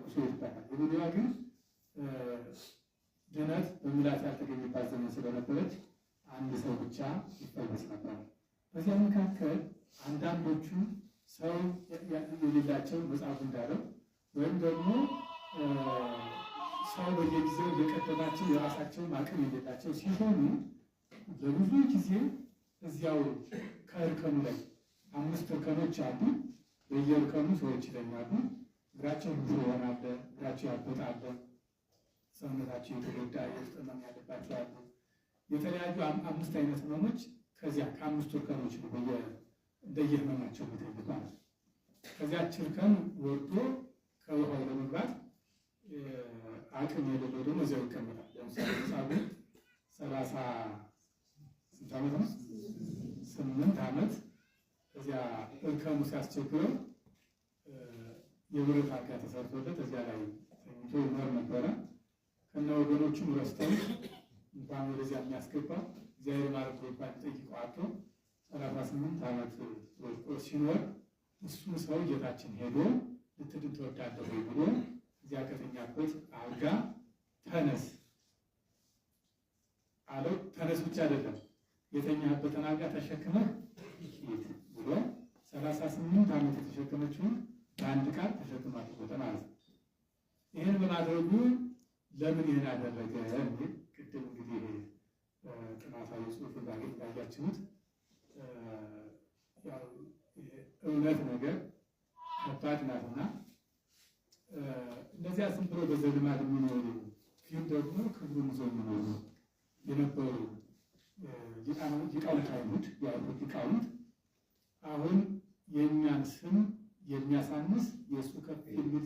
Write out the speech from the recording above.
ተተኩሶ ይባላል። የቡድዋ ግን ድነት በሙላት ያልተገኘባት ዘመን ስለነበረች አንድ ሰው ብቻ ይፈወስ ነበር። በዚያ መካከል አንዳንዶቹ ሰው የሌላቸው መጽሐፉ እንዳለው ወይም ደግሞ ሰው በየጊዜው የቀደማቸው የራሳቸውን አቅም የሌላቸው ሲሆኑ ለብዙ ጊዜ እዚያው ከእርከኑ ላይ 5 እርከኖች አሉ። በየእርከኑ ሰዎች ይተኛሉ። እግራቸው ብዙ ይሆናል፣ እግራቸው ያበጣል፣ ሰውነታቸው የተጎዳ የውስጥ ህመም ያለባቸው አሉ። የተለያዩ 5 አይነት ህመሞች ከዚያ ከአምስቱ እርከኖች ነው እንደየህመማቸው የሚተኙት ማለት ነው። ከዚያች እርከን ወርዶ ከውሃው ለመግባት አቅም የሌለው ደግሞ እዚያው ይቀመጣል። ለምሳሌ መጻጉዕ 30 ስንት ዓመት ነው? 8 ዓመት እዚያ እርከኑ ሲያስቸግረው የብረት አልጋ ተሰርቶለት እዚያ ላይ ተኝቶ ይኖር ነበረ። ከነ ወገኖቹም ረስተው እንኳን ወደዚያ የሚያስገባ እግዚአብሔር ማለት ብሎ እንኳን ጠይቀው አጥቶ 38 ዓመት ወድቆ ሲኖር እሱ ሰው ጌታችን ሄዶ ልትድን ትወዳለህ ወይ ብሎ እዚያ ከተኛበት አልጋ ተነስ አለው። ተነስ ብቻ አይደለም የተኛበትን አልጋ ተሸክመህ ሂድ ብሎ 38 ዓመት የተሸከመችውን በአንድ ቃል ተሸክማ ትወጣ ማለት ነው። ይህን በማድረጉ ለምን ይህን አደረገ የሚል ቅድም እንግዲህ ጥናታዊ ጽሑፍ እንዳያችሁት ያው እውነት ነገር ከባድ ናትና እነዚያ ዝም ብሎ በዘልማድ የሚኖሩ ግን ደግሞ ክብሩን ይዘው የሚኖሩ የነበሩ ሊቃውንት አይሁድ የአይሁድ ሊቃውንት አሁን የእኛን ስም የሚያሳንስ የእሱ ከፍ የሚል